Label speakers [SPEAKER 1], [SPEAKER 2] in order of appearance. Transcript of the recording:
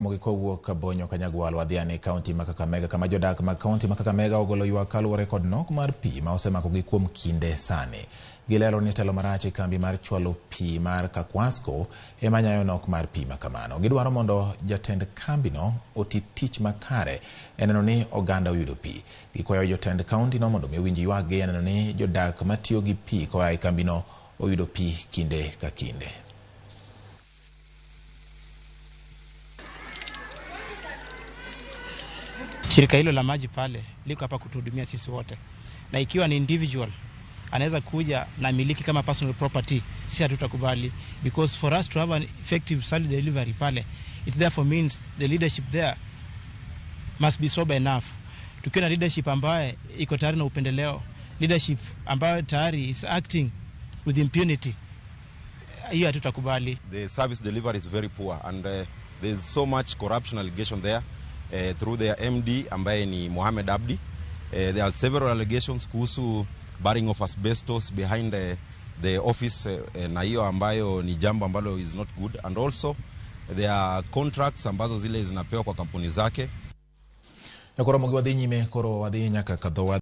[SPEAKER 1] Mogik kowuok Kabonyo Kanyagwal wadhi ane kaunti ma Kakamega kama jodak mag kaunti ma Kakamega ogolo ywak kaluwore kod nok mar pi ma osemakogi kuom kinde sani. Gilero ni telo marach e kambi mar chwalo pi mar Kakwasco ema nyayo nok mar pi ma kamano. Gidwaro mondo jatend kambino oti tich makare e neno ni oganda oyudo pi. Gikwayo jotend kauntino mondo mi owinj ywakgi e neno ni jodak matiyo gi pi koa e kambino oyudo pi kinde ka kinde.
[SPEAKER 2] Shirika hilo la maji pale liko hapa kutuhudumia sisi wote, na ikiwa ni individual anaweza kuja na miliki kama personal property, si hatutakubali, because for us to have an effective service delivery pale, it therefore means the leadership there must be sober enough. Tukiwa na leadership ambaye iko tayari na upendeleo, leadership ambayo tayari is acting with impunity, hiyo hatutakubali.
[SPEAKER 3] The service delivery is very poor and there's so much corruption allegation there through their MD ambaye ni Mohamed Abdi. There are several allegations kuhusu burying of asbestos behind the office na hiyo ambayo ni jambo ambalo is not good, and also there are contracts ambazo zile zinapewa kwa kampuni zake.
[SPEAKER 1] Koro mogi wadhi nyime, koro wadhi nyaka kadhowa.